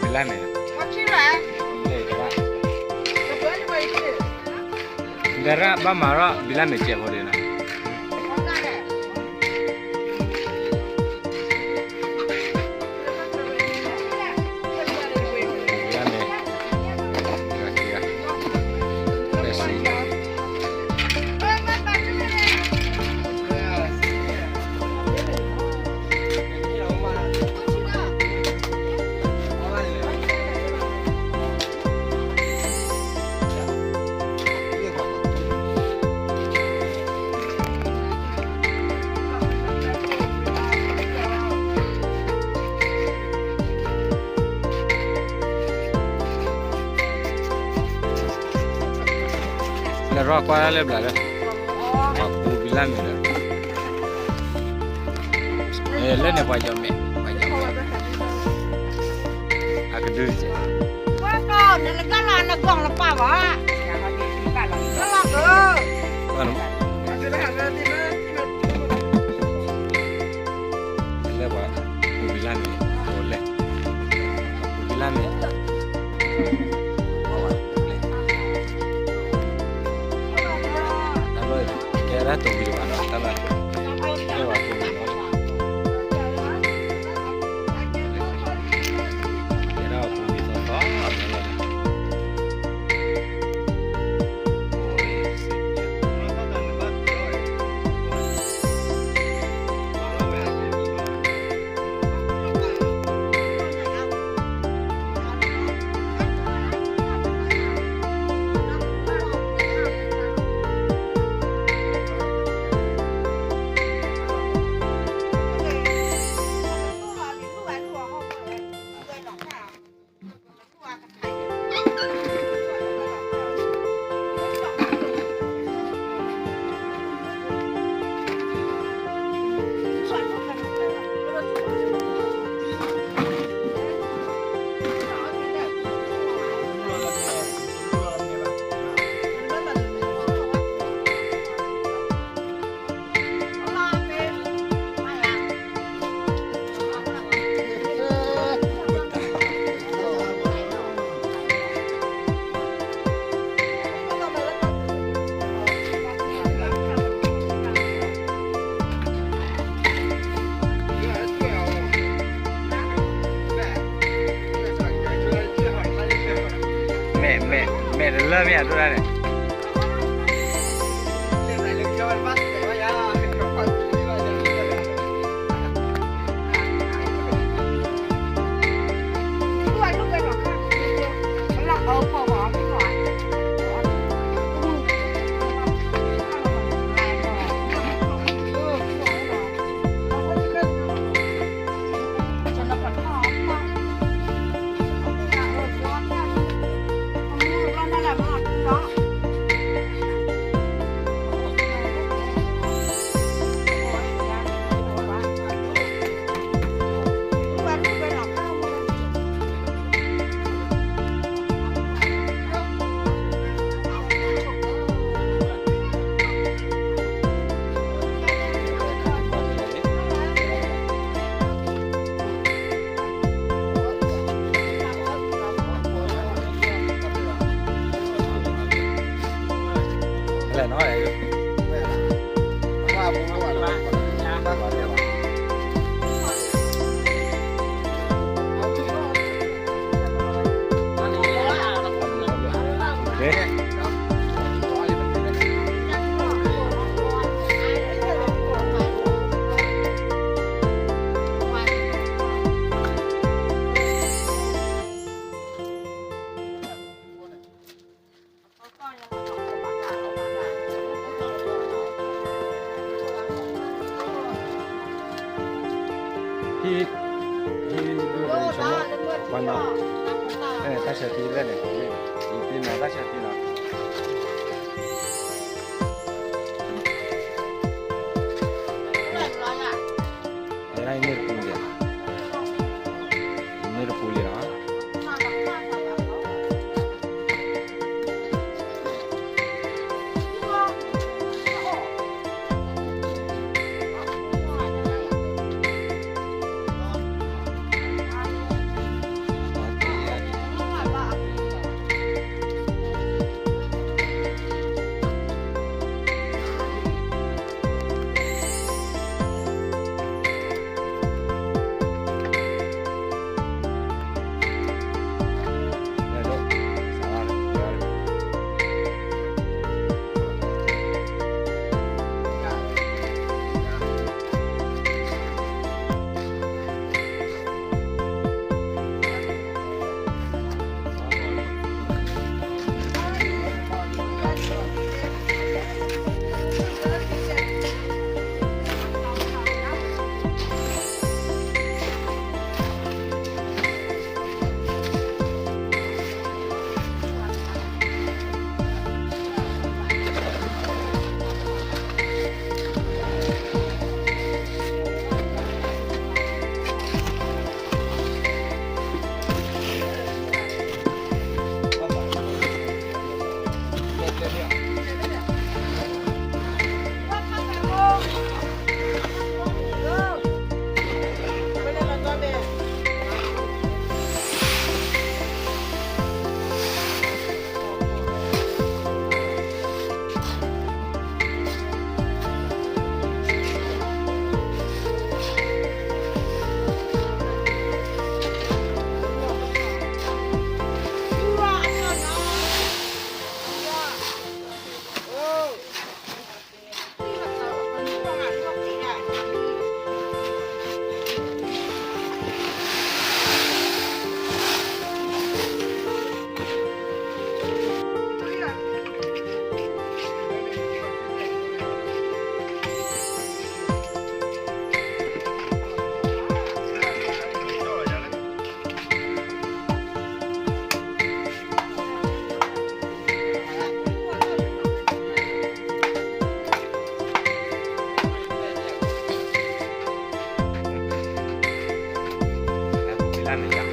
ဘံလၢ်န့ၣ်, ဒၣ်ရၣ်ဘၣ်မၤထီၣ်ဘံလၢ်န့ၣ်စဲးဖိဒံးနီၤ. လဲၤရီကွၢ်လၢဘျးလၢ ပှၤကူဘံလၢ်မ့ၢ်လၢ လၢန့ၣ်ပှၤယီၤမဲာ်, ပှၤယီၤမဲာ်, အကဒုစဲး, နကလီၤနဂီၢ်လပၢ်ဘၣ်, ကလီၤက လၢပှၤကူဘံလၢ်မ့ၢ်, လဲၤ, ပှၤကူဘံလၢ်မ့ၢ်, တၢ်လီၢ်, ကဲဒၣ်တိၤဘံတဘၣ်ဒီး တၢ်လီၢ်, ကဲဝဲကူဘံလီၤ, ကဲဒၣ်ကူဘံသီသီလီၤ. မဲာ်, မဲာ်, မဲာ်တလၢမ့ၢ်အဒိၣ်ဒၣ်န့ၣ် လဲၣ်နီၤ ဟံၣ်, ဟံၣ်ဒိၣ်န့ၣ် တၢ်ဆၢသံလဲၣ်န့ၣ်, ယသ့ၣ်နီၣ်တၢ်ဆၢသံနီၤ. န့ၣ်တပူၤလံ, န့ၣ်တပူၤလံနီၤ. အ တၢ်န့ၣ်ယၤ